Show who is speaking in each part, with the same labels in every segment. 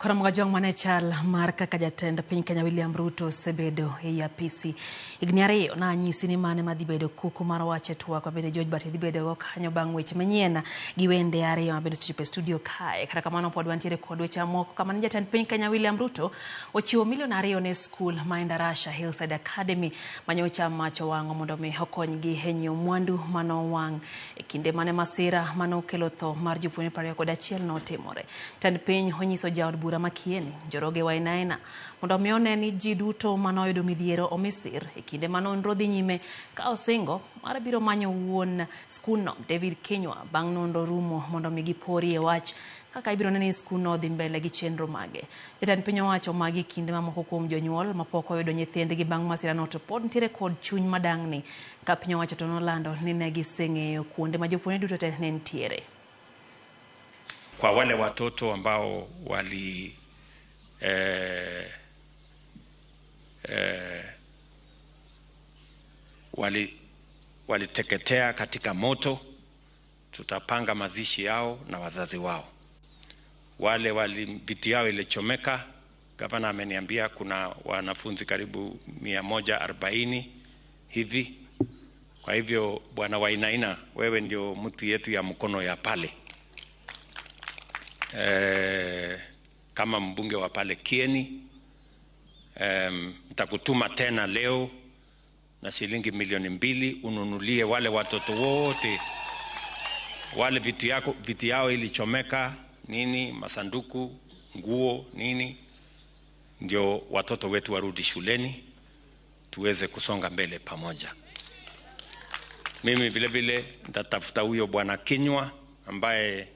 Speaker 1: Koro Jong mane chal mar kaka jatend piny Kenya William Ruto osebedo ei apisi higni 2 na anyisi ni mane madhi bedo kuku mar wach e twak mabende George Bati dhi bedo go kanyo bang' weche manyien gi wende 2 mabende osechopo e studio kae. Kata kamano pod wantiere kod weche mamoko kama ni jatend piny Kenya William Ruto ochiwo milion 2 ne skul ma Endarasha Hillside Academy manyocha mach owang'o mondo mi okonygi e nyiewo mwandu manowang' e kinde mane masira manokelo tho mar jopuonjre 21 notimore. Tend piny onyiso jaod bura ma Kieni, Njoroge Wainaina, mondo mi one ni ji duto manoyudo midhiero omi sir e kinde ma nonro dhi nyime ka osingo mar biro manyo wuon skundno David Kinyua bang' nonro rumo mondo mi giporie wach kaka ibiro neno ni skundno dhi mbele gi chenro mage. Jatend piny owacho magi e kinde mamoko kuom jonyuol mapok oyudo nyithindgi bang' masirano to pod nitiere kod chuny madang'ni ka piny owacho to nolando ni ne giseng'eyo kuonde ma jopuonjre duto te ne nitiere.
Speaker 2: Kwa wale watoto ambao wali waliteketea katika moto, tutapanga mazishi yao na wazazi wao. Wale wali viti yao ilichomeka, gavana ameniambia kuna wanafunzi karibu 140 hivi. Kwa hivyo Bwana Wainaina, wewe ndio mtu yetu ya mkono ya pale. Kama mbunge wa pale Kieni, nitakutuma tena leo na shilingi milioni 2 ununulie wale watoto wote wale viti yao ilichomeka nini, masanduku, nguo nini, ndio watoto wetu warudi shuleni tuweze kusonga mbele pamoja. Mimi vile vile nitatafuta huyo Bwana Kinyua ambaye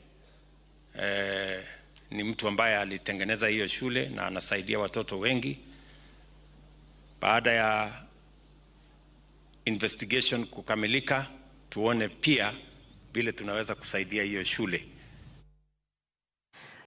Speaker 2: ni mtu ambaye alitengeneza hiyo shule na anasaidia watoto wengi. Baada ya investigation kukamilika, tuone pia vile tunaweza kusaidia hiyo shule.